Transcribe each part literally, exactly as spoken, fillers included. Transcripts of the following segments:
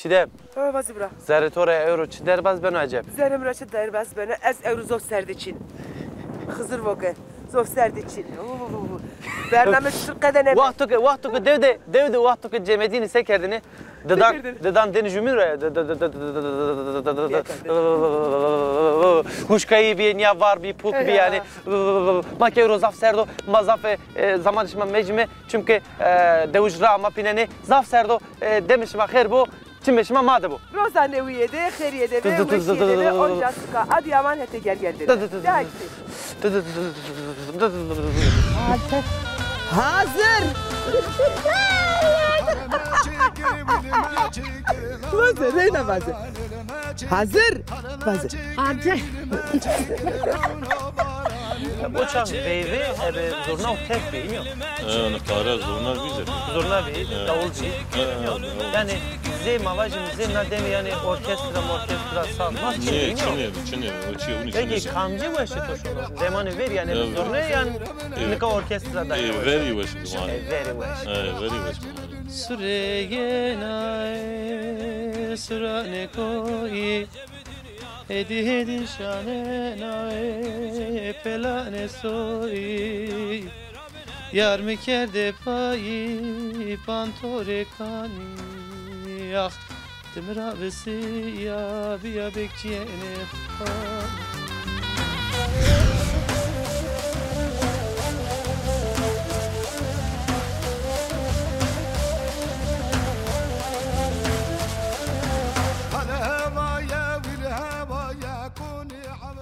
Çîdem. Ha, vazî bira. Zerrê to ra ewro çi derbaz beno eceb? Zerrê mi ra çi derbaz beno? Ez ewro zof serdî çin. Xizir vo ke. Zof serdî çin. Bername çitur qede nebe. Wexto ke, wexto ke dew de, dew de wexto ke cemedînî se kerdêne? Didan, didan dêne jumîn ra. Huşkayî bîye, nîya var bî, puk bî yanî. Ma ke ewro zaf serd o, ma zaf, e, e, zamanê şima mecîme, çimkî, e, dewij ra ma pînenê. Zaf serd o, e, demê şima xêr bo. Çimê şima ma de bo. Roza newîye de, xêrîye de ve, weşîye de ve, onca suka Adıyaman hetê Gerger de. Dahakî. Hazir. Vaze, reyna vaze. Hazir. Vaze. Amca. O çax veyve, ebe zurna û tef bî, nîyo? E, nîqare zurna vîze. Zurna bî, dawul bî. E, e, dawul. Yanî zê ma vajîm, zê na demî yanî orkestra, morkestra, saz, maz çinê, nîyo? Çinê, çinê, o çî, o çinê. Peki kamcî weş ê to şono? Zemanê verî yanî zurna yan nika orkestra da? E, verî weş ê. E, verî weş. E, verî weş ê. Sureyê naye, suranê koyî. Hêdî hêdî şanena ê pelanê soyî. Yar mi kerde payî pantorê kanî. Ax, ti mi ra visîya, bîya bekçîyênê xo.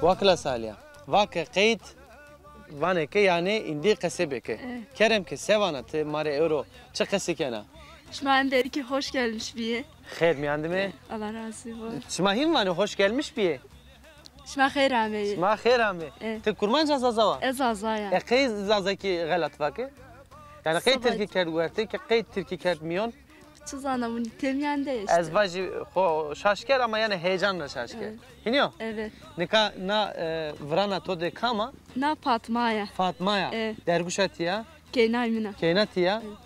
Wakila Salîya. Vake qeyd, vanê ke yanî îndî qesê bêke. Eh. Kerem ke, se vana ti ma rê ewro çi qesî kena? Şima enderî kî hoş gelmiş bîyê. Xêr mîyan de me. Allah razî bo. Şima hîn vanê hoş gelmiş bîyê? Şima xêr ameyê. Şima xêr amê. E. Ti kurmanc a, zaza wa? Ez zaza ya. E, qey zazakî xelat vake? Yanî qey tirkî kerd wertê, ke qey tirkî kerd mîyon? Çi zana, winî têmîyan de îşte. Ez vajî xo şaş ker ama yanî heyecanla şaş ker. Evet. Hînî yo? Evet. Nika na, e, virana to de kam a? Na Fatma ya. Fatma ya. Evet. Derguşa ti ya? Keynay min a. Keyna ti ya? Evet.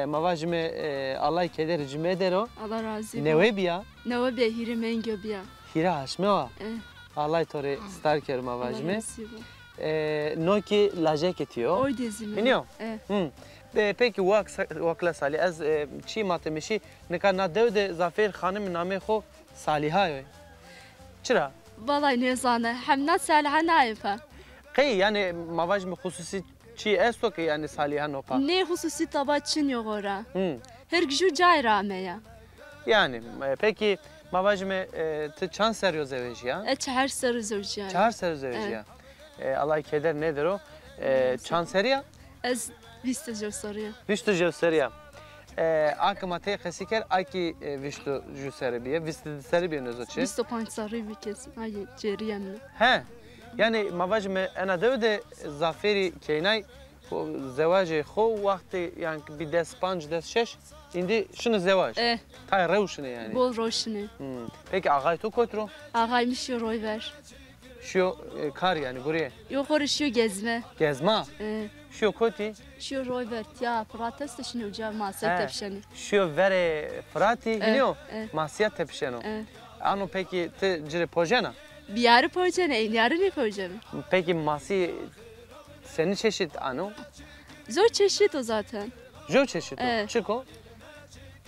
E, ma vajîme, e, Allay kederê ci medero. Allah razî bo. Newe bîya? Newe bîya, hîrê mengî yo bîya. Hîrê aşme wa? E. Allay to rê star kero ma vajîme. Allah razî bo. E, no kî lajekê ti yo. Oy de zî mi. Hînî yo? E. Hı. E, peki wak-, wakila Salî, ez, e, çî matemişî, nika na dew de zafêr xanimî namê xo Salîha yo. Çira? Valay nêzana. Hemna Salîha naye pa. Qey, yanî ma vajîme xususî çî esto ke yanî Salîha no pa? Nê xususî taba çin yo xora. Hı. Her ju cay ra ameya. Yanî, e, peki ma vajîme, e, ti çand serrî yo zewejîya? E, çehar serrî zewejîya. Çehar serrî zewejîya. Evet. E, Allay keder nêdero. E, çand serrî ya? Ez vîst û jew serrî ya. Vîst û jew serrî ya. E, a ke ma tey qesî kerd, a kî, e, vîst û ju serrî bîye, vîst û di serrî bîye, nêzo çi? Vîst û panc serrî bî kes, a yê cêrîye mi. He. Yanî ma vajîme ena dew de zafêrî keynay xo, zewajê xo wextê yanî bî des panc, des şeş, îndî şinî zewaj. E. Tay rew şinî yanî. Bol rew şinî. Hmm. Peki axay to kot ro? Axay mi şîyo roy ver. Şîyo, e, kar yanî gurîye? Yo, xo rê şîyo gezme. Gezma? E. Şîyo kotî? Şîyo roy ver, tîya Firat esto, şinî uca masîya tepişenê. Şîyo verê Firatî, hînî yo? E. Masîya tepişeno. E. Ano peki ti ci rê pojena? Bîyarî pojena, eynîyarî nêpojeme. Peki masî senî çeşit ano? Zor çeşit o zaten. Zor çeşit o? E. Çik o?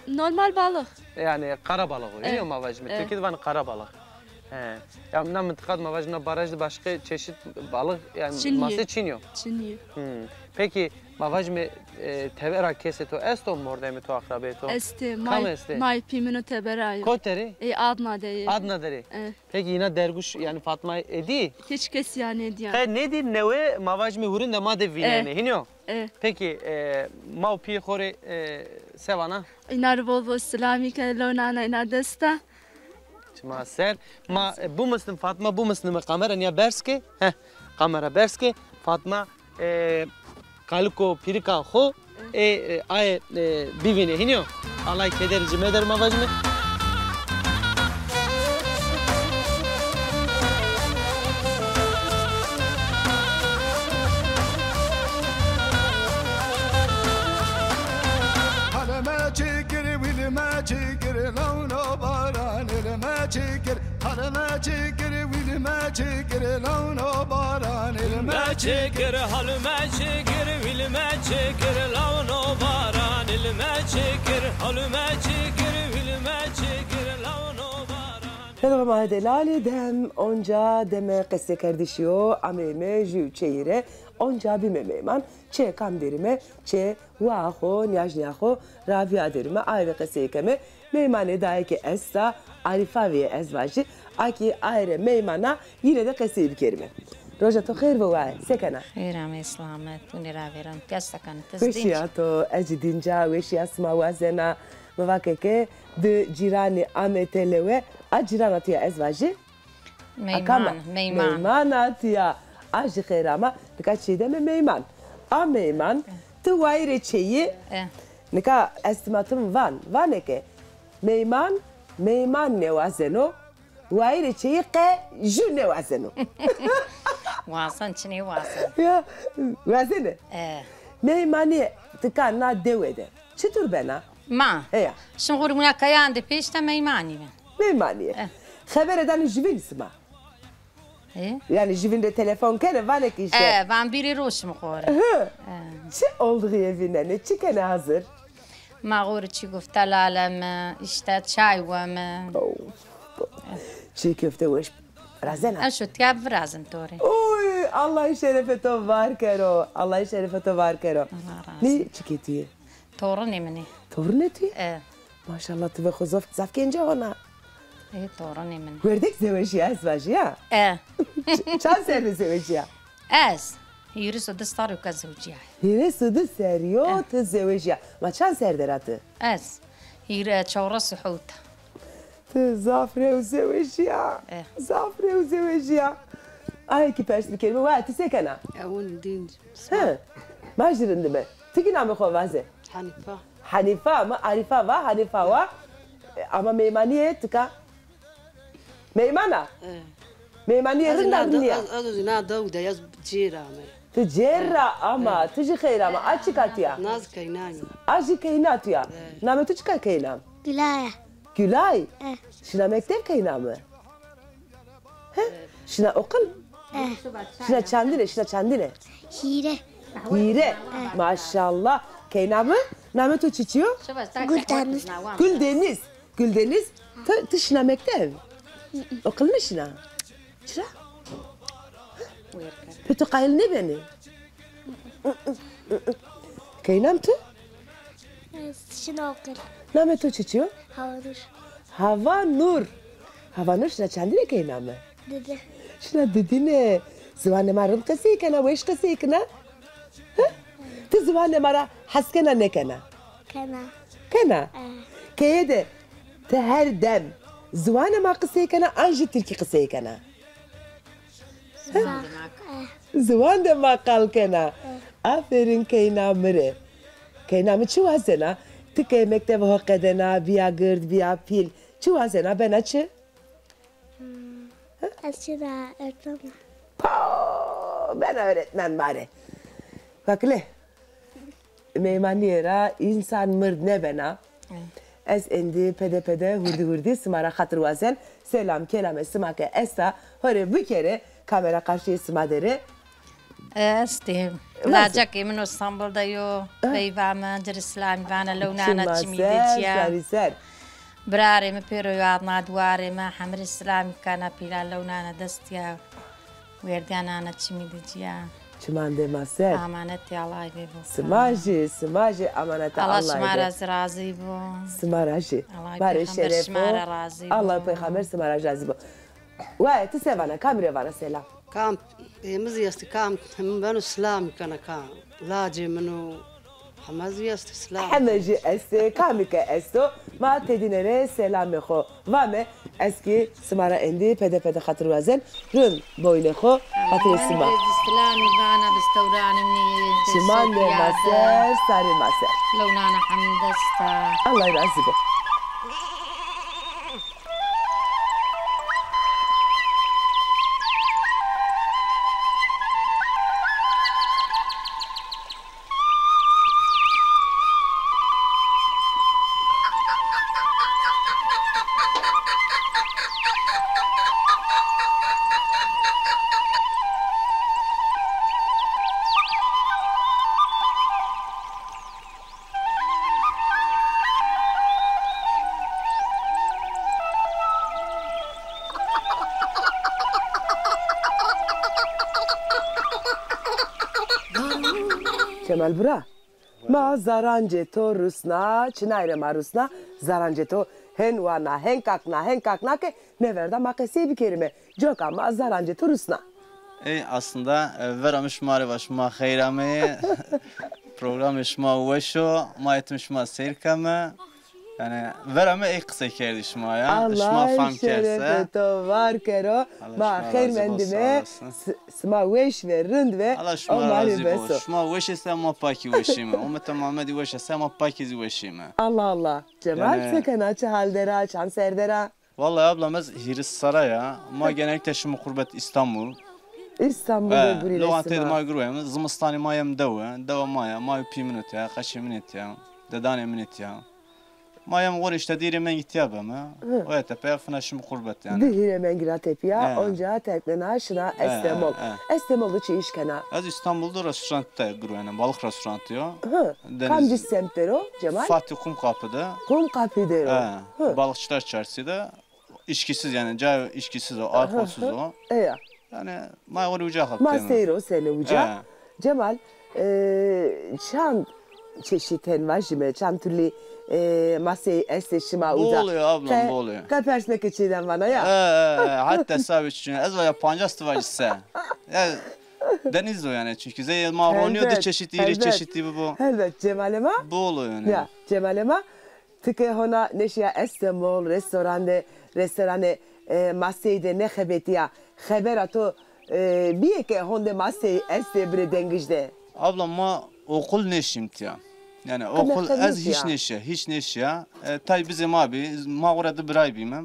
Normal balık. Yanî kara balık o. E. Hînî yo ma vajîme. E. Tirkî de vanê kara balık. He. Ya na mintiqa de ma vajîme na baraj de başka çeşit balık yanî masî çin yo. Çin yo. Hmm. Peki ma vajîme, e, tebera kesê to esto, mordemê to, akrabeyê to? Estê. Kam estê? May pî min o tebera yo. Koterî? E, Adna de yê. Adna derê. E. Peki îna derguş yanî Fatma ê dî? Hiç kes ya nêdîya. Qe nêdî, newe ma vajîme hurin de ma de vînenê. E. Hînî yo? E. Peki, e, ma û pîyê xo rê, e, se vana? Îna rê bol bol silamî ke, lewnana îna desta. Çima ser. Ma, e, bimisnim Fatma, bimisnime kamera nîya berz ke. Heh, kamera berz ke. Fatma, e, kaliko pîrika xo, e, e, aye, e, bivînê. Hînî yo? Allay kederî ci meder ma vajîme. Me çikir lawno baran, il me çikir, hal me çikir, wil me çikir, lawno baran, il me çikir, hal me çikir, wil me çikir, lawno baran. Hello, ma delalî dem onca deme qesêkerdişî yo, ameyme jû çêyî rê, onca bîme meyman, çê kam derîme, çê waa xo, nîyajnîya xo ravîya derîme, aye rê qesey keme. Meymanê daye ke esta, Arîfa vîye ez vajî, a kî aye rê meyman a, yîne de qesey bikerîme. Roja to xêr bo waye, se kena? Xêr amey, selamet, winî ravêreno. Ti se kena, ti zî dînc? Weşîya to, ez zî dînc a, weşîya sima wazena. Mi va ke ke di cîranî ame telewe, a cîrana to ya ez vajî? Meyman, meyman. Meymana to ya. A jî xêr ama. Nika çîdeme meyman. A meyman, ti wayîrê çêyî. E. Nika ez tima tim van. Vanê ke meyman, meyman nêwazeno. Wayîrê çêyî qe jû nêwazeno. Wazen, çinê wazen. Ya, wazenê. E. Meymanîye tika na dewe de çitur bena? Ma. Heya. Şim xo rê muna kayan de pêşta meymanî ben. Meymanîye. E. Xebere danê juvîn sima? E? Yanî juvîn rê telefon kenê, vanê ki îşte. E, van bîrê ro şim xo rê. Hı. E. Çi oldixîye vînenê, çi kenê hazir? Ma xo rê çî kofte laleme, îşte çay weme. Of. Çî köfte weş razena. Ez şo tiya virazim to rê. Oy, Allahî şerefê to var kero. Allahî şerefê to var kero. Allah razı. Nî çikê tu yê? Torunê min ê. Torunê tu yê? E. Maşallah, tu ve xo zaf, zaf gence hona. E, torunê min. Werdek zewejîya ez vajî ya? E. Ç-, çand ser de zewejîya? Ez hîris û di serrî ke zewicîyayî. Hîris û di serrî yo ti zewicîya. Ma çand ser der a ti? Ez hîrê çewres û hewt. Ti zaf rew zewicîya. Eh. Zaf rew zewicîya. Aye kî pers bikerîme, wa ti se kena? Ewin dînc. He. Ma jî rind ime. Ti kî namê xo vaze? Hanîfa. Hanîfa, mi Arîfa va, Hanîfa wa. E, ama meymanîye tika. Meyman a? E. Meymanîye rind a, rind nîya? Ez, ez na dew de, ez cêr ame. Ti cêr ra ama, ti jî xeyr ama. A çika tu ya? Naz keyna mi. A jî keyna tu ya. E. Namê tu çika keyna mi? Gülay. Gülay? E. Şina mekteb keyna mi? He? Şina oqil? E. Şina çandine, şina çandine? Hîre. Hîre. E. Maşallah. Keyna mi? Namê tu çiçî yo? Guldeniz. Guldeniz. Guldeniz, ti, ti şina mekteb? Oqil nêşina? Çira? Pê tu qayîl nêbenê? Keyna mi tu? Ez şina oqil. Namê to çiçî yo? Hawanur. Hawanur. Hawanur şina çandine keyna mi? Didi. Şina didine. Ziwanê ma rind qesey kena, weş qesey kena? Hı? Ti ziwanê ma ra hes kena, nêkena? Kena. Kena? E. Keye de ti her dem ziwanê ma qisey kena an jî tirkî qisey kena? Ziwan de ma qal kena. Aferin keyna mi rê. Keyna mi çi wazena? Ti ke mektevê ho qedena, bîya gird, bîya pîl. Çi wazena, bena çi? Hmm. Ez şina öğretmen. Po, bena öğretmen ma rê. Bak le. Meymanîye ra însan mird nêbena. Ez êndî pede pede hurdî hurdî sima ra xatir wazen. Selam kelamê sima ke esta, ho rê bikerê, kamera qarşîyê sima der ê. Estê. Lacekê min o Stenbol de yo. Peyva mi, ci rê silamî vana, lew nana çimî de cîya. Sarî ser. Birarê mi pêro yo, adna duarê mi, hemrê silamî kena pîla, lew nana destîya. Werdîya nana çimî de cîya. Çimandê ma ser. Amanetê Allahî bê bo. Sima jî, sima jî amanetê Allahî bê. Allah şima ra zî razî bo. Sima ra jî. Allah peyxamber şima ra razî bo. Allah peyxamber sima ra razî bo. Waye, ti se vana, kamî rê vana selam? Kam, e, mi zî estî kam, mi beno silamî kena kam. Lacê min o. Heme zî estê, silam. Heme jî estê, kamî ke esto, ma tedîne rê selamê xo vame, ez kî sima ra êndî pede pede xatir wazen, rind boynê xo, xatirê sima. Silamî vana bistewranê mi. Çimandê ma ser, sarê ma ser. Lew nana hemd esta. Allah razî bo. Kemal bura. Ma zarancê to rusna, çinay rê ma rusna, zarancê to hen wana, hen kakna, hen kakna ke neverda ma qesey bikerîme. Coka ma zarancê to rusna. Ey, aslında, e, vera mi şima rê va, şima xeyr ameyê. Programê şima weş o, ma hetim şima seyr keme. Yanî, vera mi ey qisey kerdî şima ya. Allah şima fam kerse. Şerefê to var kero. Allah ma şima xeyr razî bo, mendîme. Sağ olasın. S-, sima weş ve, rind ve. Allah şima razî bo. Şima weş esta ma pakî weşîme. Umete Muhammedî weş esta ma pakî zî weşîme. Allah Allah. Cemal, yanî, se kena, çi hal dera, çand ser dera? Vallahi ablam, ez hîris serra ya. Ma genellikle şîme qurbet İstanbul. İstanbul de gurîme. Lokanteyê de ma gurîme. Zimistanî ma yem dewe. Dewa ma ya. Ma pî min etiya, qeçê min etiya, dedanê min etiya. Ma yem xo rê îşte di hîrê mengî tiya beme. Oya tepeya fina şîme qurbet yanî. Di hîrê mengî ra tepîya, onca terk nena şina Estemol. Estemol de çi îş kena? Ez İstanbul de restorant de gurîme, balık restoranı yo. Kamcî semt der o, Cemal? Fatih Kumkapı de. Kumkapı der o. Balıkçılar Çarşısı de. İçkisiz yanî, cayê îçkisiz o, alkolsuz o. Eya. Yanî ma xo rê uca xebitîme. Ma seyro senê uca. Cemal, e, çand çeşît hen vajîme, çand türlü, e, masey estê şima uca? Bol o ablam, bol o. Qe pers meke çî den vana ya. E, e, e, hatta sabit çin. Ez vaya pancas ti vajî se. Ya, deniz o yanî çünkü. Zey ma ronîyo di çeşît, hîrê çeşîtî bibo. Helbet, Cemalê ma. Bol o yanî. Ya, Cemalê ma. Ti ke hona nêşîya Estemol, restorande, restoranê, e, maseyî de nêxebetîya, xebera to, e, bîye ke honde maseyî estê birê dengij de? Abla, ma okul nêşîm tiya. Yanî okul ez hîç nêşîya, hîç nêşîya. E, tay bizê ma bî, ma xo ra di biray bîme.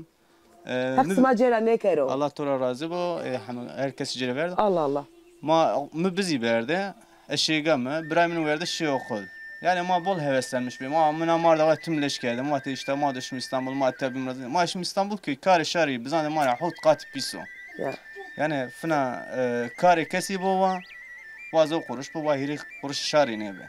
E, Heq sima cêra nêkero. Allah to ra razî bo. E, hem-, her kesî cêra verdo. Allah Allah. Ma, mi bizî berde. Eşêga mi, birayê min werde şî oqul. Yanî ma bol heveslenmiş bî. Ma, mina mar da tim leş kerde. Ma te îşte ma de şîm Îstanbul, ma te bîm razî. Ma şîm Îstanbul ki karê şarî bizanê ma ra hot qatî pîs o. Ya. Yanî fina, e, karê kesî bo wa, wa zo quruş bo, wa hîrê quruş şarî nêbi.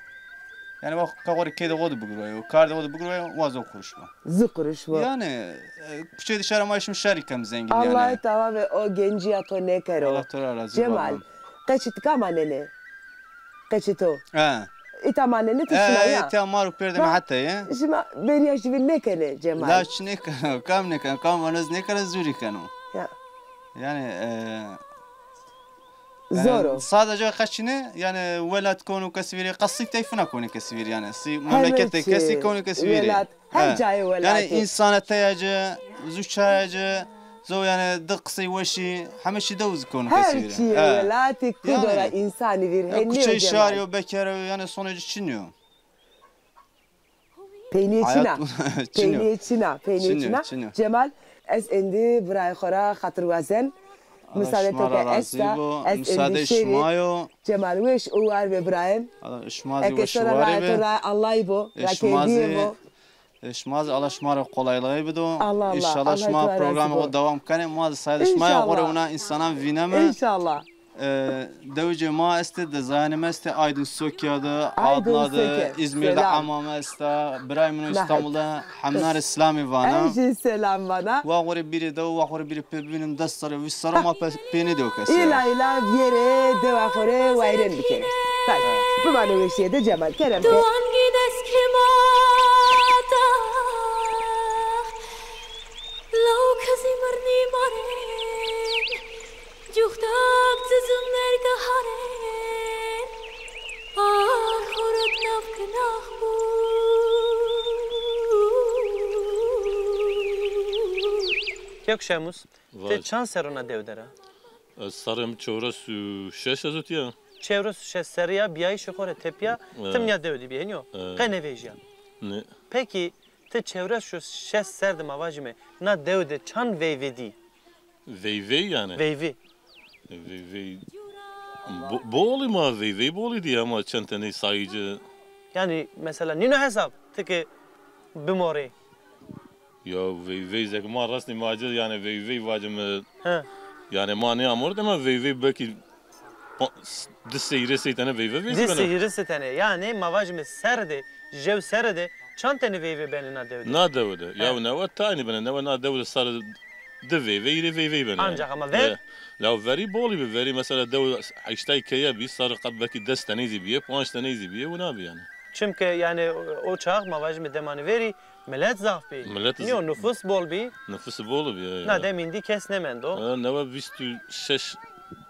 Yanî wa ka xo rê kê de xo de bigurwayo, kar de xo de bigurwayo, wa zo quruş bo. Zu quruş bo. Yanî, e, kuçeyê de şarê ma şîm şarî kem zengîn yanî. Allah tamamê o gencîya to nêkero. Allah to ra razî bo. Cemal, qeçî ti kam anenê? Qeçê to? He. Îta manenê ti şina ya? Îta ma ro pêrdeme heta ye. Şima bêrîya jûvîn nêkenê Cemal? La çi nêkeno, kam nêkeno, kam vano ez nêkeno, zûrî keno. Ya. Yanî, e, zor o. Sadece qeçîne, yanî welat konu kesî vîrî, qesî tey fina konu kesî vîrî yanî. Sî memleketê kesî konu kesî vîrî. Welat, her cayê welatî. Yanî însaneteye ci, zu çaye ci, zo yanî di qisey weşî, heme çî dew zî konu kesî vîrî. Her çîyê welatî kudo ra însanî vîr henî yo Cemal. Kuçey şarî yo, bekero, yanî sonê ci çin yo. Peynîye çin a. Peynîye çin a, peynîye çin a. Cemal, ez êndî birayê xo ra xatir wazen. Misadê to ke esta, ez êndî şêrî. Cemal, weş û war be birayê. Şima zî weş û war be. Eke sora raye to ra Allay bo, rakerdîye bo. E, şima zî Allah şima ra kolaylığı bido. Allah Allah. Înşallah şima programê xo dewam kenê. Ma zî sayede şima ya xo rê wina însanan vîneme. Înşallah. E, dewicê ma estê, dezayanê ma estê, Aydın Sokya de, Adna de, İzmir de ama ma esta, birayê min o Îstanbul de, hemna rê selamî vana. Ez jî selam vana. Wa xo rê bîrê dew, wa xo rê bîrê pê bibînim, des serre, vîst serre ma pe-, pênê dew kesî. Îla îla biyerê dewa xo rê wayîrên bikerê. Tabii. Bimanê weşîye de Cemal, kerem ke. Duan gides krimata, law kezî mirnî marên, cuxtak cizim nerge harên, ar xorek nav kinah bû. Kek Şemûs, ti çand serr o na dew der a? Ez serrê mi çewres û şeş ez o tiya. Çewres û şeş serrî ya, bîyayîşê xo rê tepîya, ti mi ya dew de bî, henî yo? Qe nêvejîya? Nê. Pekî, ti çewres û şeş serr de ma vajîme, na dew de çand veyvê dî? Veyvey yanî? Veyvî. Veyvey. Bo-, bolî ma veyvey bolî dî ama çend tenê sayî ci. Yanî mesela nîno hesab, ti ke bimorê. Ya veyvey zek ma resnî ma ci, yanî veyvey vacime. He. Yanî ma nêamordîme veyvey belkî pa-, s-, di sey hîrê sey tene veyve veyve beno. Di sey hîrê sey tene. Yanî ma vajime serre de, jew serre de çand tene veyve benê na dewe de? Na dewe de. Ya newe taynî benê. Newe na dewe de serre Di veyvey rê veyvey beno. Ancax ama ver? E, la verî bolî bi, verî mesela dew heştay keye bî, sarî qet belkî des teney zî bîye, panc teney zî bîye, wina bî yanî. Çimke yanî o çax ma vajîme demanê verî milet zaf bî. Milet z- Nîyo, nufus bol bî. Nufus bol bî, ya, ya. Na dem îndî kes nêmendo. E, newe vîst û şeş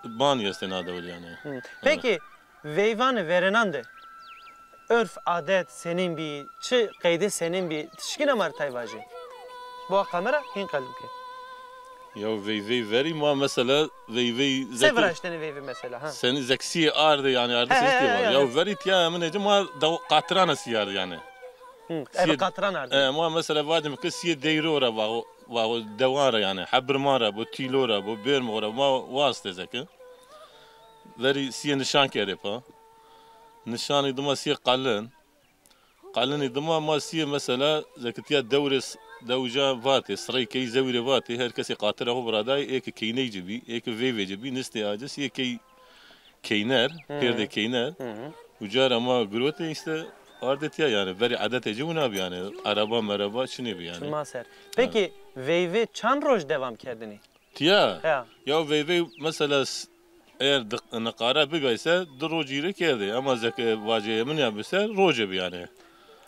banî estê na dewr yanî. Hı. Peki, veyvanê verênan de örf, adet senîn bî, çi qeyde senîn bî, ti şikîna ma rê tay vajî? Bo kamera hîn qel bike. Ya veyvey verî ma mesela veyvey Se zeki viraştene veyvey mesela, ha? Senî zek sîyê arde yanî, arde He, se he, zikê he, var. he, Ya he. verî tiya emin eci ma dew-, qatirana sîyardi yanî. Hı, Sîyê eve qatiran arde. E, ma mesela vacim ki sîyê deyro ra vaho, vaho dewan ra yanî, hebirman ra bo, tîlo ra bo, bêrmo ra ma wastê zeki. Verî sîyê nişan kerdê pa. Nişanî dima sîyê qalin. Qalinî dima ma sîyê mesela zekitiya dewrê s-, dewca vatê, sirey key zewîrê vatê, her kesê qatira xo viraday, ê ki keyney ci bî, ê ki veyvê ci bî, nistê aci, sîyê key keyner, Hı hı. pêrdê keyner. Hı hı. Uca ra ma girotê îşte ardê tiya yanî, verî edetê ci wina bî yanî, ereba mereba çinê bî yanî. Çima ser. Peki, veyvê çand roj devam kerdinî? Tiya? Ya. Ya veyvey mesela s-, eger di-, niqare bigayse di rocî rê kerdê. Ema zeke vacê min ya bi ser roce bi yanî.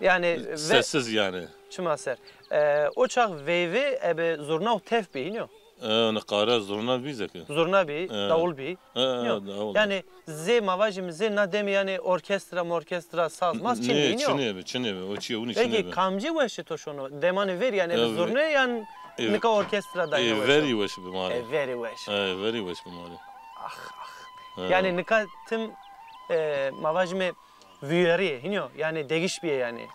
Yanî ve- Sessiz yanî. Çima ser. E, o çax veyvê ebe zurna û tef bî, nîyo? E, niqare zurna bî zeke. Zurna bî, E. dawul bî. E, e, Nîyo. dawul. Yanî zê ma vajîme zê na demî yanî orkestra morkestra saz maz çin bî, nîyo? Çinê bi, çinê bi. O çîyê winî çinê bi. Peki kamcî weşê to şono? Demanê verî yanî bi zurne yan E, nika orkestra dayna e, weş o? Verî weş bi ma rê. E, verî weş. E, verî weş bi ma rê. Ax, ax. E. Yanî nika tim, e, ma vajîme vîyerîye, hînî yo? Yanî degîş bîye yanî.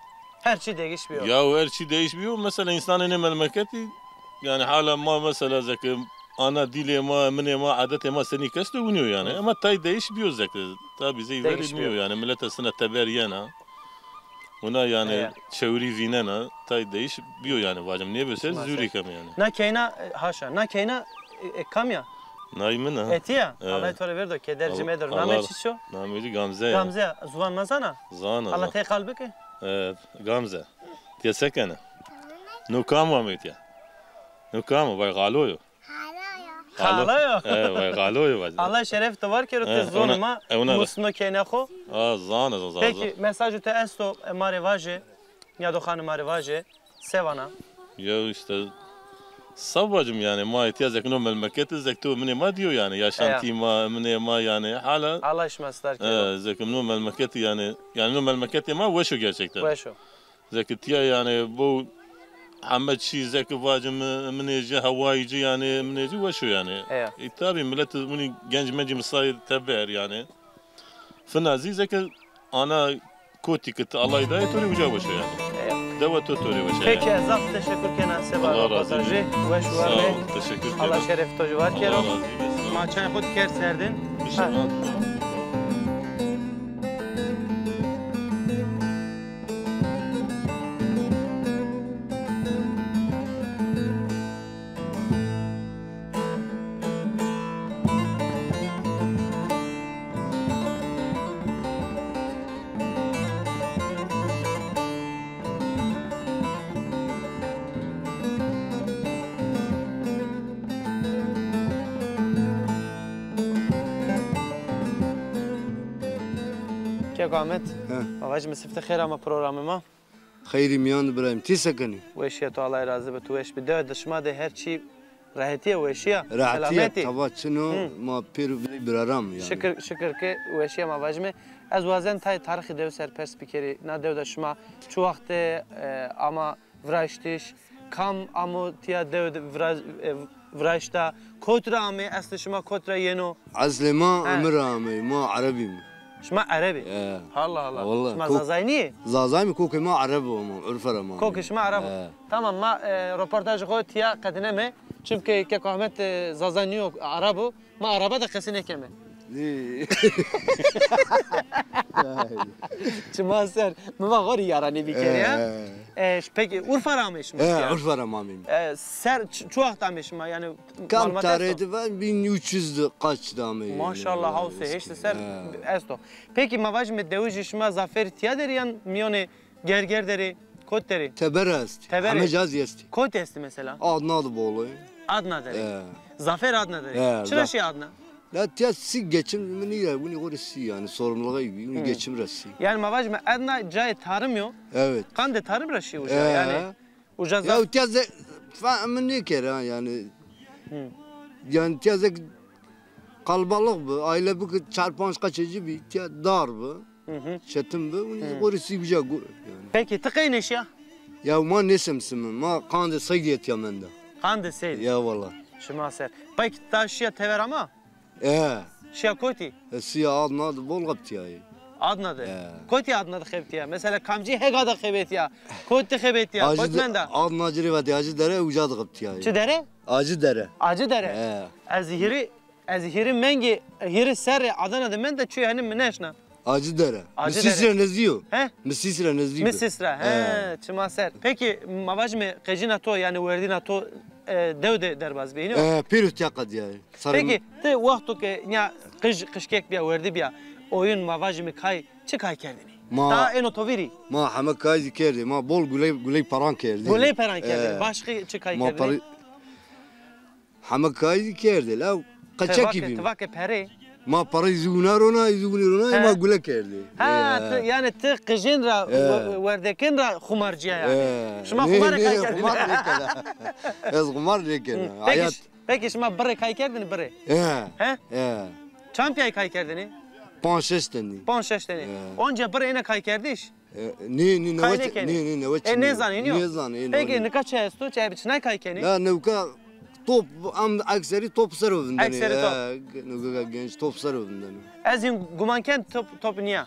Her çî degîş bîyo. Ya her çî degîş bîyo. Mesela însanê nê memleketî, yanî hala ma mesela zeke ana dîlê ma, minê ma, edetê ma senî kes de winî yo yanî. Hı. Ema tay degîş bîyo zeke. Tabî zey verî nîyo yanî. Milet sina teber yena. Wina yanî çewrî vînena, tay deyîş bîyo yanî vacim. Nêbi ser zûrî keme yanî. Na keyna, e, haşa, na keyna, e, e, kam ya? Nay min a. Etî ya? E. Allah to rê verdo, keder ci medo. Namê çi ço? Namê ci Gamze ya. Gamze ya. Ziwan ma zana? Zana, zana. Allah tey qal bike. E, Gamze. Tiya se kena? No kam amê tiya? No kam? Vay xalo yo. Xalo yo. Xalo yo. E, vay xalo yo vacî. Allah şeref to var kero, ti zonê ma musno keyna xo. A, zan ez, zan. Peki, mesajê to esto, e, ma rê vaje, nîyadoxanê ma rê vaje, se vana? Ya îşte, se vacim yanî, ma îtya zek no memleketî, zek to minê ma dîyo yanî, yaşantî ma, minê ma yanî, hala. Allah şima star kero. E, zek no memleketî yanî, yanî no memleketê ma weş o gerçekten. Weş o. Zeki tiya yanî bo heme çî zeki vacim, minê ci, hewayî ci yanî, minê ci weş o yanî. Eya. E, tabî milet winî genc mencî misayê teber yanî. Fina zî zeki ana kotî ki ti Allay dayê to rê uca weş o yanî. Eya. Dewa to to rê weş o yanî. Peki, ez zaf teşekkür kena seba roportajî. Weş war bê. Sağ ol, teşekkür ederim. Allah şeref to ci var kero. Allah razı olsun. Ma çay xo kerd serdin. İnşallah. Keko Ahmet, he, ma vajîme siftê xêr ama programê ma. Xeyrî mîyan de birayê mi. Ti se kenî? Weşîya to, Allay razî bi, tu weş bî. Dewe de şima de her çî rehetî ya, weşî ya, selametî? Rehetî ya, tava çin o, ma pêro birey biraram yanî. Şikir, şikir ke weşî ya ma vajîme. Ez wazen tayê tarîxî dewe ser pers bikerî. Na dew de şima çi waxt de, e, ama viraştiş, kam amo tiya dew de vira-, e, viraşta, kot ra amê, eslê şima kot ra yeno? Eslê ma Emir ra ameyî, ma Ereb îme. Şima Ereb î? He. Allah Allah. Wellahî. Şima Zazay nîyê? Zazay îme, kokê ma Ereb o ama, urfe ra ma ameyî. Kokê şima Ereb o. He. Tamam, ma, e, roportajê xo tiya qedîneme. Çimkî Keko Ahmet, e, Zaza nîyo, Ereb o. Ma araba de qesî nêkeme. Çima ser? Mi va xo rê yaranî bikerî ya. He. E, ş-, pekî Urfa ra amê şima? He, Urfa ra ma ameyîme. E, ser ç-, çi waxt amê şima? Yanî kam tarîh de va, bin üç yüz de kaç de ameyîme. Maşallah, hawsê heştê ser esto. Pekî ma vajîme dewijê şima zaferî tiya der ê yan mîyonê Gerger der ê, kot der ê? Teber est. Teber est. Heme ca zî est. Kot est mesela? Adna de bol o. Adna Derê. E. Zafêr Adna Derê. E, çira şîya Adna? La tiya sî geçim mi nîya, winî xo rê sî yanî, sorumluluğu gibi, winî geçim ra sî. Yanî ma vajîme Adna cayê tarim yo. Evet. Qandê tarim ra şî uca yanî. Uca zaf. Ya tiya ze fa mi nêkere ha yanî. Yanî tiya ze kalabalık bi, aile bi ki çar panc qeçecî bi, tiya dar bi. Çetin bi, winî xo rê sî uca yanî. Peki ti qey nêşîya? Ya ma nêsemsimi, ma qandê seydî etîya menda. Qandê seydî. Ya wala. Şima ser. Peki ta şîya tever ama? E. Şîya kotî? E, şîya Adna de bol xebitîyayî. Adna de? E. Kotî Adna de xebitîya? Mesela kamcî hega de xebetîya? Kotî xebetîya? Kot menda? Adna ci rê vatî Acı Dere, uca de xebitîyayî. Çi dere? Acı Dere. Acı Dere. E. Ez hîrî, ez hîrî mengî, hîrî serrî Adana de menda, çûya henî mi nêşna. Acı Dere. Acı Dere. Mi Sîsre nezdî yo. He? Mi Sîsre nezdî bi. Mi Sîsre. He, çima ser. Peki ma vajîme qejîna to yanî werdîna to e, dew de derbaz bîyî, nîyo? E, pêro tiya qedîyayî. Peki ti wexto ke nîya qij, qijkek bîya, werdî bîya, oyun ma vajîme kay, çi kay kerdinî? Ma, ta êno to vîrî? Ma heme kay zî kerdî. Ma bol guley, guley peran kerdî. Guley peran kerdî. E. Başqî çi kay kerdinî? Ma perî, heme kay zî kerdî. La qeçekî bî. Ti vake perê? Ma perey zûna rona, zûnî rona, ma gule kerdî. Ha, ti, yanî ti qijên ra, we-, werdekên ra xumarcîya yanî. Şima xumar kay kerdî? Xumar nêkena. Ez xumar nêkena. Peki, peki şima birê kay kerdinî, birê? He. He? He. Çand pîyay kay kerdinî? Panc şeş tenî. Panc şeş tenî. Onca birê êna kay kerdiş? E, nê, nê, newe çi-, nê, nê, newe çinî. E, nêzanê, nîyo? Nêzanê, nê. Peki, nika çi esto? Çi, çinay kay kenê? La, newka top, am ekserî top ser o vindenê. Ekserî top. E, newka genç top ser o vindenê. Ez hîn guman ken top, top nîya.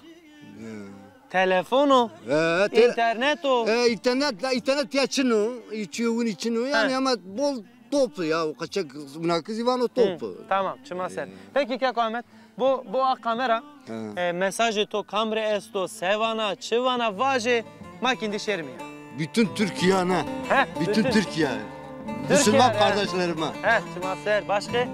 Telefon o, e, te-, înternet o. E, înternet, la, înternet ya çin o. Çîyo winî çin o. Yanî ama bol top ya, o qeçek winakî zî vano top. Tamam, çima ser. Peki, keko Ahmet, Bo, bo a kamera, e, mesajê to kam rê esto, se vana, çi vana, vaje, ma kîndî şêrîme ya. Bütün Türkiye ne? He, bütün Türkiye. Müslüman kardeşlerime. He, çima ser, başka?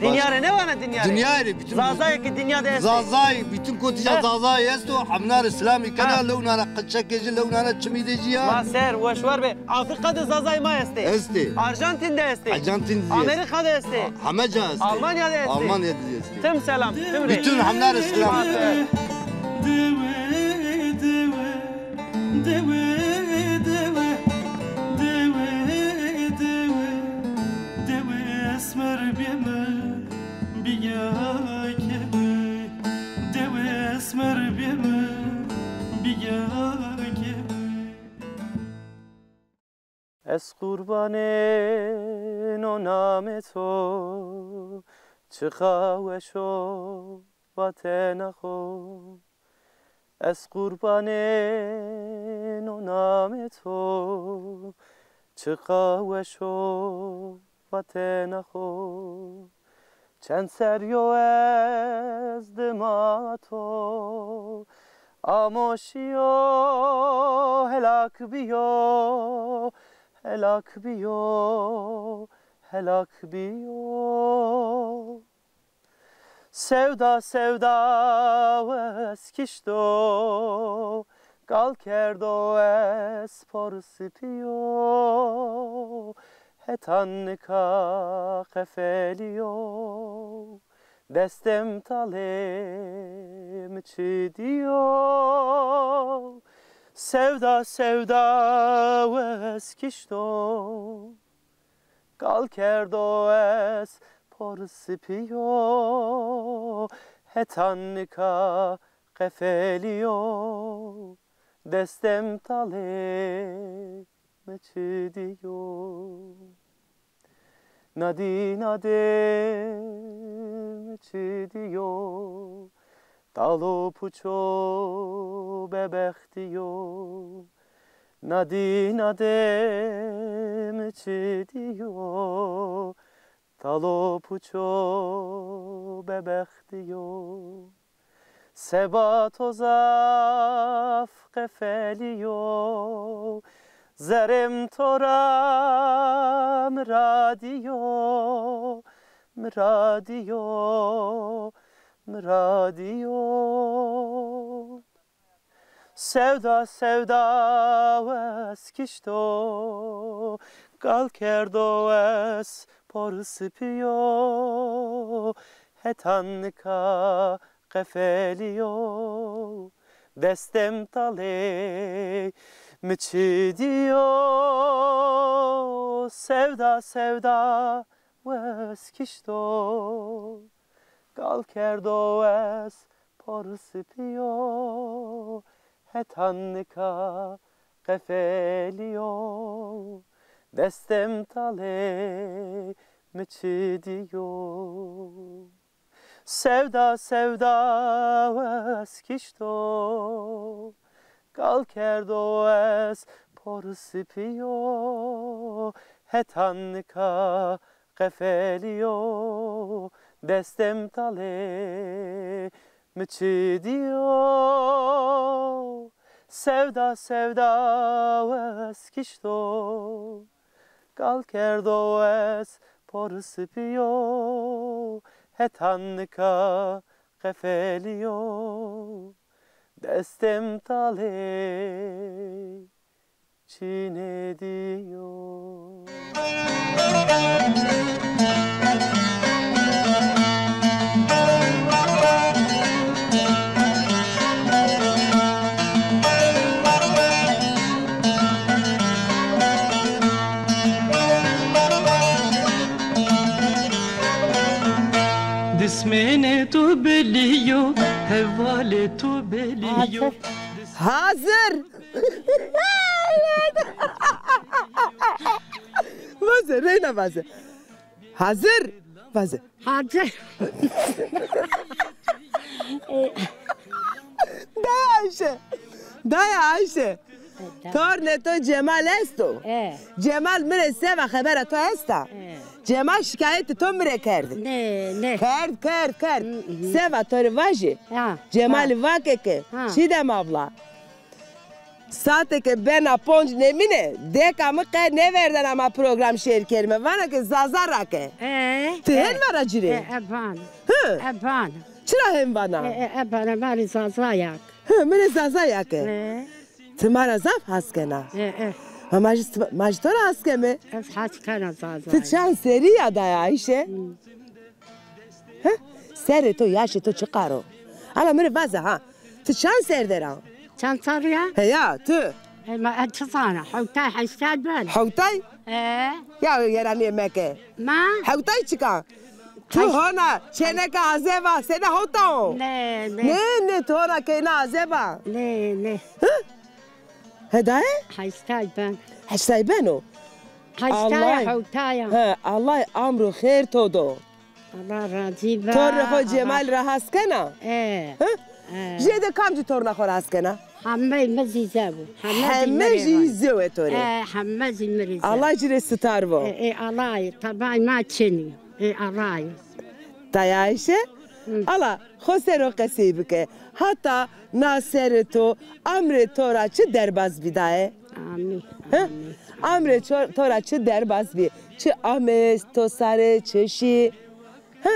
Dinya rê ne vana dinya rê? Dinya rê, bütün. Zazayê ki dinya de estê. Zazay, bütün kotî ca Zazay esto, hemna rê selamî kena, lewna ra qeçekê ci, lewna ra çimî de ci ya. Ma ser, weş war be. Afrika de Zazay ma estê. Estê. Arjantin de estê. Arjantin de estê. Amerika de estê. Heme ca estê. Almanya de estê. Almanya de estê. Tim selam, tim rê. Bütün hemna rê selam. Dewe, dewe, dewe, dewe, dewe, dewe, dewe esmer bîyeme, bîya keme, dewe esmer bîyeme, bîya keme. Ez qurbanêno namê to, çiqa weş o vatena xo. Ez qurbanêno namê to, çiqa weş o vatena xo. Çend serrî yo ez dima to amo şîyo, helak bîyo, helak bîyo, helak bîyo. Sewda, sewda wes kişto, qal kerdo ez por sipî yo, hetan nika qefelî yo, destê mi talê mi çi dîyo. Sewda, sewda wes kişto, qal kerdo ez por sipî yo, hetan nika qefelî yo, destê mi talê mi çi dîyo. Nadî, nadê mi çi dîyo, tal û puç o bebextî yo. Nadî, nadê mi çi dîyo, tal û puç o bebextî yo. Seba to zaf qefelî yo, zerrê mi to ra miradî yo, miradî yo, miradî yo. Sewda, sewda wes kişto, qal kerdo ez por sipî yo, hetan nika qefelî yo. Destêm talê mi çi dîyo, sewda sewda wes kişto. Qal kerdo wes por sipî yo, hetan nika qefelî yo. Destêm talê mi çi dîyo. Sewda sewda wes kişto, qal kerdo wes por sipî yo, hetan nika qefelî yo, destêm talê mi çi dîyo, sewda sewda wes kişto. Qal kerdo wes por sipî yo, hetan nika qefelî yo. Destêm talê çinê dîyo. Dismênê to belî yo, hevalê to belî yo. Hazir. Hazir. Vaze, reyna vaze. Hazir. Vaze. Hazir. Daya Ayşe. Daya Ayşe. E, tamam. Tornê to Cemal esto. E. Cemal mi rê seva xebera to esta? E. Cemal şikayetê to mi rê kerdî. Ne, ne. Kerd, kerd, kerd. Hı, hı. Seva to rê vajî. Ha, Cemalî ha. Vake ke, ha. Çiğdem abla. Saete ke bena ponc nêmîne, deka mi qe nêverdena ma program şêr kerîme. Vana ke Zaza ra ke. E, ti hên vana ci rê? E, e, van. Hı? E, van. Çira hên vana? E, e, e, vana, ma rê Zaza ya ke. Hı, mi rê Zaza ya ke. E. Ti ma ra zaf has kena. E, e. Ma, ma jî, ma jî to ra has keme. Ez has kena Zaza. Ti çand serrî ya daya Ayşe? Hı. He? Serrê to, yaşê to çiqar o? Ala mi rê vaze ha. Ti çand serre ra? Çand serrî ya? Heya, ti. E, ma ez çi zana? Hewtay, heştay ben. Hewtay? E. Ya yeranîye meke. Ma? Hewtay çik a? Ti hona çêneka azeba, senê hewta o? Ne, ne. Ne, ne, ti hona keyna azeba? Ne, ne. Hı? Hedaye? Heştay ben. Heştay ben o? Heştaya, hewtaya. He, Allah amro xêr to do. Allah razî be. Tornê xo Cemal ra has kena? E. Hı? E. Jêde kamcî torna xo ra has kena? Heme mi zî zew o. Heme jî zew ê to rê. E, heme zî mi rê zew. Allah ci rê sitar bo. E, e, Allah, tabay ma çinî. E, Allah. Daya Ayşe, ala xo ser o qesey bike. Hata na serê to, amrê to ra çi derbaz bî daye? Amî, amî. Amrê to ra çi derbaz bî? Çi ame to sare, çi şî? Ha?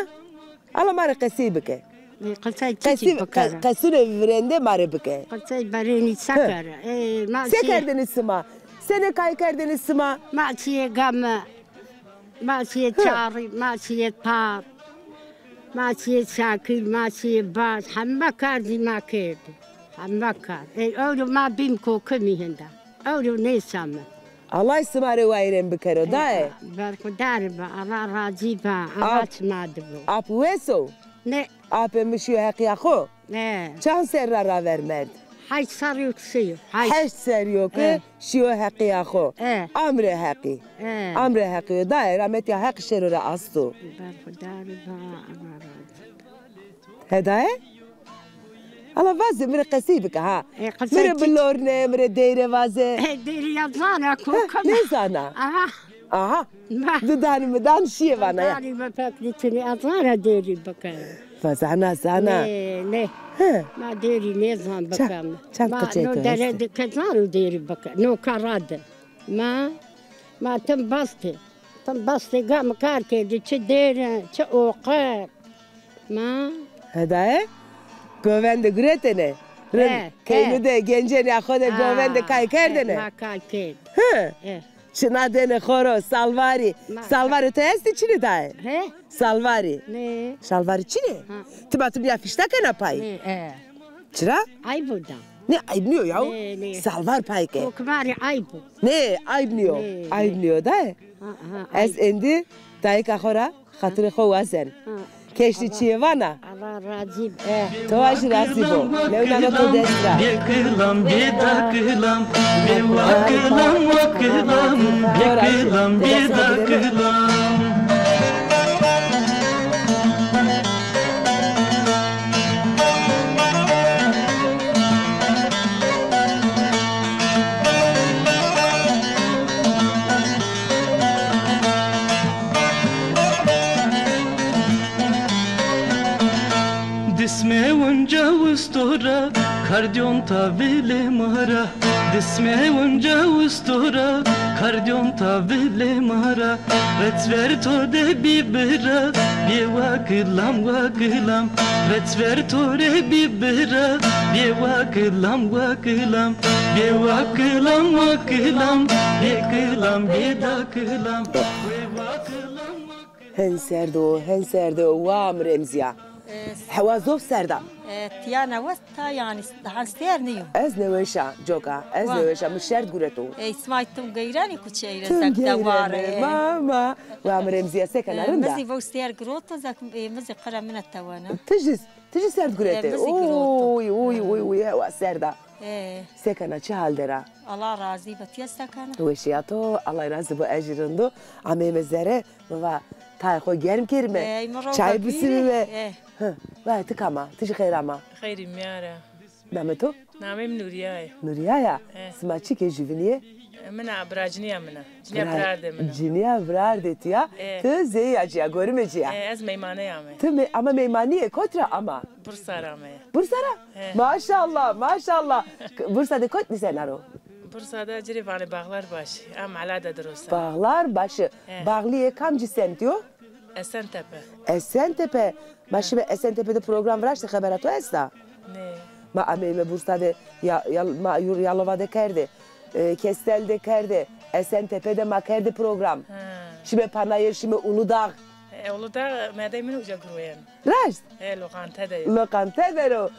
Ala ma rê qesey bike. E, qesey çiçî bikere? Qesunê virende ma rê bike. Qesey berênî se kere? E, ma se kerdêne sima? Senê kay kerdêne sima? Ma çîyê game. Ma şîyê çarî, ma şîyê tar, ma şîyê şakîl, ma şîyê baş, heme kar zî ma kerdî. Heme kar. Ey ewro ma bîm kokimî hinda. Ewro nêşame. Allah sima rê wayîrên bikero, dayê. Berxudar be, Allah razî be, Allah çima di bo. Ap wes o? Ne. Apê mi şîyo heqîya xo. E. Çand serr ra raver merd? Heşt serrî yo ke şîyo. Heşt. Heşt serrî yo ke şîyo heqîya xo. E. Amrê heqî. E. Amrê heqî yo. Dayê, rametîya Heq şêro ra asto. Berxudar be, Allah razî. He dayê? Ala vaze, mi rê qesey bike ha. E, qesey. Mi rê bilorne, mi rê deyre vaze. E, deyre ya zana, kokana. Nêzana. Aha. Aha. Didan mi dan şîye vana ya. Didanî mi pek nîçinî, ez zana derî bike. Va zana, zana. Nê, nê. He. Ma derî nêzan bikeme. Çand qicê to estê? Ma no dere de ke zano derî bike. No kara de. Ma, ma tim bastê. Tim bastê, game kar kerdî. Çi dêre, çi oqe. Ma. Hedaye? Govende guretêne. Rind. He, he. Keynî de, gencênîya xo de govende kay kerdêne. Ma kay kerd. He. He. Çina dêne xo ro, salvarî. Ma- Salvarî to estî çinî daye? He? Salvarî. Nê. Salvarî çinî? Ha. Ti ma ti bîya fişta kena pay? Nê, e. Çira? Ayb o da. Nê, ayb nîyo yaw. Nê, nê. Salvar pay ke. Kokmarî ayb o. Nê, ayb nîyo. Nê, nê. Ayb nîyo daye. Ha, ha, ayb. Ez êndî dayika xo ra xatirê xo wazen. Ha. Keştî çîyê vana. Allah razî bo. To wa jî razî bo. Lewna no to dest ra. Bê kilam, bê da kilam, bê wa kilam, wa kilam, bê kilam, bê da kilam. Disme unca ustora, kardion ta vilê ma ra. Disme unca ustora, kardion ta vilê ma ra. Reçver to de bî bira, bê wa kilam, wa kilam. Reçver to rê bî bira, bê wa kilam, wa kilam. Bê wa kilam, wa kilam. Bê kilam, bê da kilam. Bê wa kilam, wa kilam. Hen serd o, hen serd o, wa mi Remzîya. E, hewa zof serd a. E, tîya newes ta yanî daha sêr nîyo. Ez nêweş a coka, ez nêweş a, mi şert gureto. E, sima tim geyrenî kuçeyre zek de ware. Ma, ma. Wa mi Remzîya se kena, rind a? Mi zî vewş sêr gureto zek, e, mi zî qire min a tewena. Ti jî, ti jî serd gurete. E, mi zî gureto. Uy, uy, uy, uy, hewa serd a. E. Se kena, çi hal der a? Allah razî bo, ti se kena? Weşîya to, Allah razî bo, ez jî rind o. Ameyme zere, mi va tayê xo germ kerîme. E, mi ro çay bisimîme. E. Hı. Vay, ti kam a? Ti jî xeyr ama. Xeyrî mîyare. Namê to? Namê mi Nurîya ya. Nurîya ya? E. Sima çi ke jüvinîye? E, min a, biracinîya min a. Cinîya birardê min a. Cinîya birardê ti ya. E. Ti zêya ci ya, gorime ci ya. E, ez meymanê ame. Ti me-, ama meymanîye, kot ra ama? Bursa ra ame. Bursa ra? E. Maşallah, maşallah. Bursa de kot nîsena ro? Bursa de ci rê vanê Bağlarbaşı. A mala de dirosa. Bağlarbaşı. E. Bağlîye kamcî semtî yo? Esentepe. Esentepe. Ma şîme Esentepe de program viraştê, xebera to esta? Nê. Ma ameyme Bursa de, ya, ya, ma yur Yalova de kerdê, e, Kestel de kerdê, Esentepe de ma kerdê program. Ha. Şîme Panayır, şîme Uludağ. E, Uludağ, merdey min uca girwên. Raşt? E, loqante de. Loqante de ro.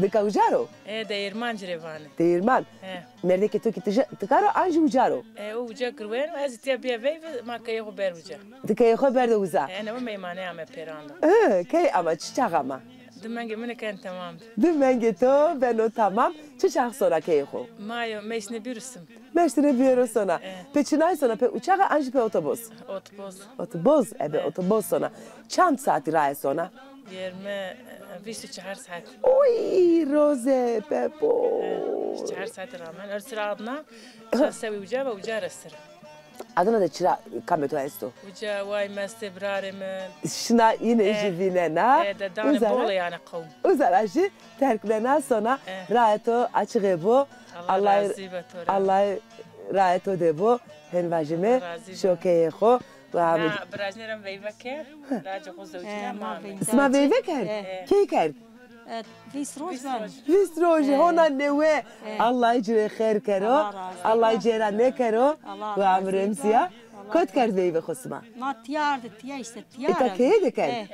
Dika uca ro? E, Değirman ci rê vanê. Değirman. E. Merdekê to kî tija, tika ro an jî uca ro? E, o uca girwên, ez tiya bîya veyve, ma keyê xo ber uca. Ti keyê xo berde uza? E, ne o meymanê ame pêran de. E, key ama çi çax ama? Di mengê min ken temam. Di mengê to beno tamam. Çi çax sona keyê xo? Ma yo meşne bîr û sim. Meştine bîyero sona. E. Pê çinay sona, pê uçaxa an jî pê otobos? Otobos. Otobos, ebe, e, otobos sona. Çand saetî raye sona? Yirmi, e, vîst û çar saet. Oy, roze, pepo. E, vîst û çar saet ramen. Erd sira Adna, ça sewî uca ve uca resir. Adana de çira kamê to esto? Uca, way mestê birarê mi. Şina yine, e, jî vînena. E, de danê bol yanî qewm. Uza ra jî terk nena sona. E. Raye to açixe bo. Allah razî be to ra. Allah raye to de bo. Hen vajime şokeyê xo. Na, birajnê ra veyve kerd. Lacê xo zewcîna, e, ma veyve. Sima veyve kerd? E. Key kerd? E, vîst roj ben. Vîst roj, e, hona newe. E. Allah ci rê xêr kero. Allah razî be. Allah ci ra nêkero. Allah razî be. Wa mi Remzîya. Kot kerd veyve xo sima? Ma tîya arde, tîya îşte, tîya. Îta keye de kerd? E.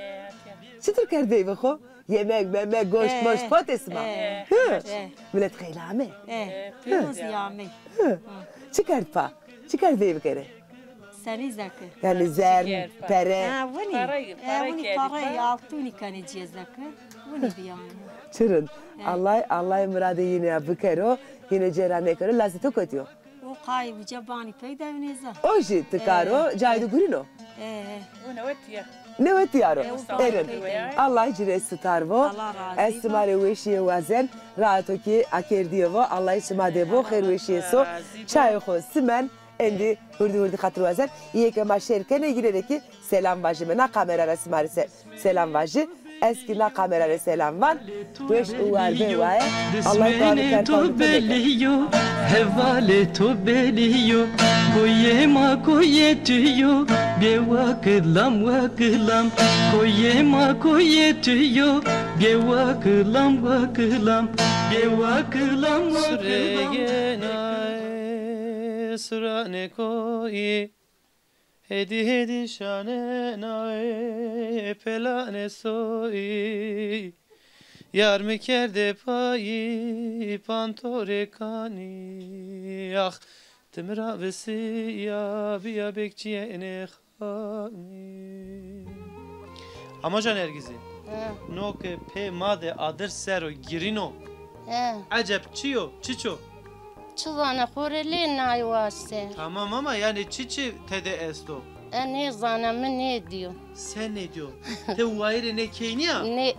Çitur kerd veyve xo? Yemek, memek, goşt, e, moşt potê sima? E. Hı. E. Milet xeylê ame? E. Pêro zî ame. Hı. Çi kerd pa? Çi kerd veyve kere? Senî zeke? Yanî zern, pere. Ha, winî. Parayı, e, winî, parayı, altınî kenê cîye zeke. Winî bî yanî. Çi rind. E. Allah, Allah miradê yîne ya bikero, yîne cêra nêkero, lazê to kotî yo? O qayî uca banî pey de nêza. O jî ti karo, e, cayê de gurîno? E, e. O newetî ya. Newetî ya ro. E, o êrin. Allah ci rê sitar vo. Allah razî bo. Ez sima rê weşîye wazen. Rahat o kî akerdîye vo. Allah sima de bo. Xêr weşîye so. Çayê xo simen. Endî hurdî hurdî xatir wazen. Îyê ke ma şêr kenê, yîne de kî selam vajîme. Na kamera ra sima rê se-, selam vajî. Ez kî na kamera rê selam van. Weş û war bê waye. Allah to belî yo, hevalê to belî yo. Koyê ma koyê tu yo, bê wa kilam wa kilam. Koyê ma koyê tu yo, bê wa kilam wa kilam. Bê wa kilam wa kilam. suranê koyî. Hêdî hêdî şanena ê pelanê soyî. Yar mi kerde payî pantorê kanî. Ax, ti mi ra visîya, bîya bekçîyê nê xanî. Amoja Nergizî, he, no ke pê ma de adir ser o, girîn o. He. Eceb çi yo, çiç o? Çi zana, xo rê lê nay waşte. Tamam ama yani çiçi tede esto? E, nêzana, mi nêdîyo. Se nêdîyo? Ti wayirê nê key nîya? Nê.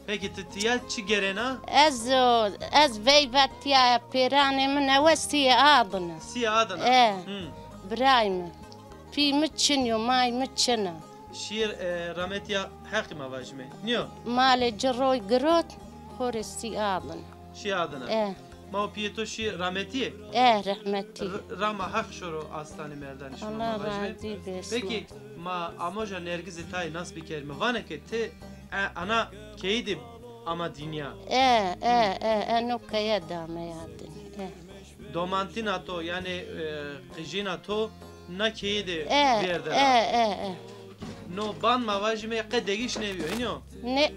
Peki ti tiya çi gerena? Ez o, ez veyve tiya pêranê mi newe sîyê adina. Sîyê adina? E, hı, birayê mi. Pî mi çin yo, may mi çin a. Şîr, e, rametîya Heqî ma vajîme. Nîyo? Malê ci roy girot, xo rê sî adina. Şî adina. E. Ma û pîyê to şî rametîye? E, rehmetî. R-, rama Heq şoro astanê merdanî şima ma vajîme. Allah razî be. Peki, ma Amoja Nergizî tayê nas bikerîme. Vana ke ti, e, ana keyî de ama dînya. E, e, e, e, no keye de ameya dînya. E. Domantîna to, yanî, e, qijîna to na keyî de vêrde ra. E, e, e. No ban ma vajîme qe degîş nêbîyo, hînî yo? Nê.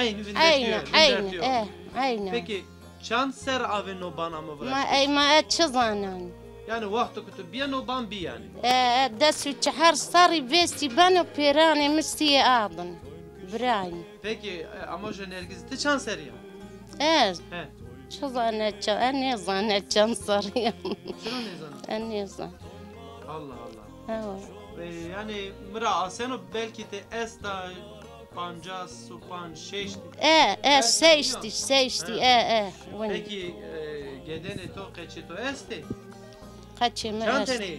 Eynî vindetîyo, eynî, eynî, vindetîyo. E, eynî. Peki, çand serr avê no ban amo viraştiş? Ma, ey, ma ez çi zanan? Yanî wexto ke tu bîye no ban bî yanî. E, e, des û çehar serrî vêstî beno pêranê mi sîyê adin. Birayî. Peki, e, Amoja Nergizî, ti çand serrî ya? Ez? He. Çi zane ça-, e, nêzane çand serrî ya. Çira nêzana? E, nêzan. Allah Allah. Hewa. E, yanî mi ra aseno belkî ti esta pancas û panc, şeştî. E, e, şeştî, şeştî, e, e. Peki, e, gedenê to, qeçê to estê? Qeçê mi est. Çand tenê?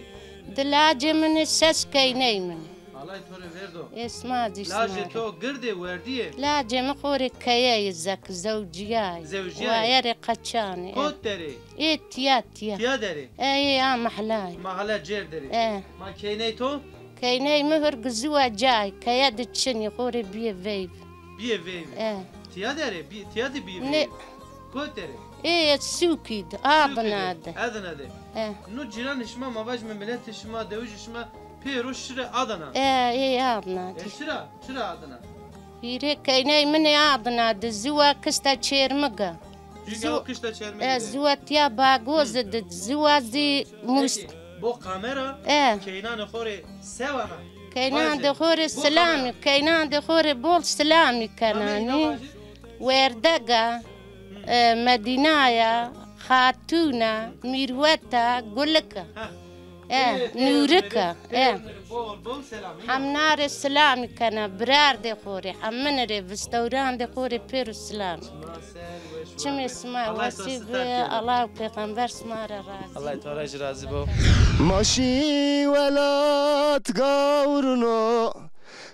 Di lacê min ê, ses keyney min ê. Allay to rê verdo. Ê sima zî sima rê. Lajê to gird ê, werdî yê? Lacê mi xo rê keye yê zek, zewcîyayê. Zewcîyayê. Wayerê qeçanê. Kot der ê? Ê tiya, tiya. Tiya der ê? E, ê a mehla yê. Mehla cêr der ê. E. Ma keyney to? Keyney mi hurg ziwa cayê, keye di çin yê, xo rê bîyê veyv. Bîyê veyv. E. Tiya der ê? Bî-, tiya de bîyê veyv? Nê. Kot der ê? Ê, ê sûkî de, adina de. Adina de. E. No cîranê şima, ma vajîme miletê şima, dewijê şima pêro şirê adina. E, ê, adina de. E, çira? Çira adina? Hîrê keyney min ê adina de, ziwa kişta Çêrmig a. Çünkü o kişta Çermik de. E, ziwa tiya Bagozi de, ziwa zî Must. Peki, bo kamera, e, keynanê xo rê se vana? Keynanê xo rê silamî, keynanê xo rê bol silamî kena. Werdega, e, Medînaya, Xatûna, Mîrweta, Gulika. Ha. E, Nûrika, e. Bol, bol selam, ya. Hemna rê silamî kena, birardê xo rê, hemin rê, vistewrandê xo rê pêro silamî. Çimê sima wesî bi, Allah û pêxember sima ra razî. Allah to ra jî razî bo. Ma şî welat gawrino,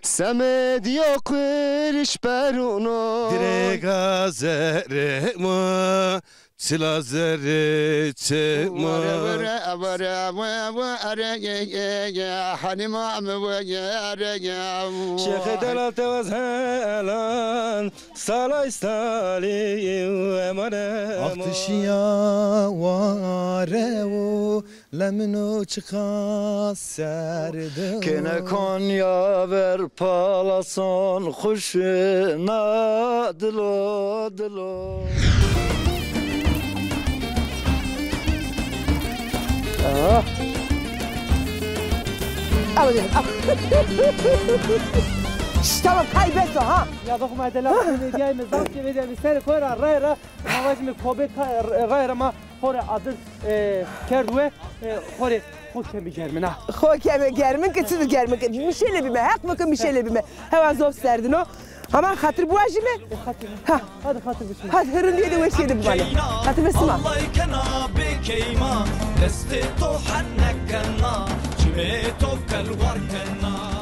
semedîyo qiriş perûno. Dirêga zerrê ma, çila zerrê çê ma. Were, were, were, were, were, ye, ye, ye, Halîma mi were, ye, ye. Şêxê delal tewez helan, salay salî emane. Ax ti şîya ware û lemino çiqas serd o. Kêne Konya ver palason xuşina dilo dilo. Ah. Al, al, al. Şş, tamam, kaybetme ha. Ya bak, ma delal, medyayê mi, zaf ki medyayê mi, ser koy ra, ray ra, ma vajîme kobe ka-, ray ra ma xo rê adir, e, kerd we, e, xo rê xo keme germin ha. Xo keme germin ki, çi di germin ki? Mişelê bîme, heq bike mişelê bîme. Hewa zof serdin o. Ama xatir biwajîme. E, xatir. Ha. Hadi xatir bişme. Hadi hırın diye de weşê de bimane. Xatir ve sima. Allah kena bê keyma, destê to henne kena, çimê to kelwar kena.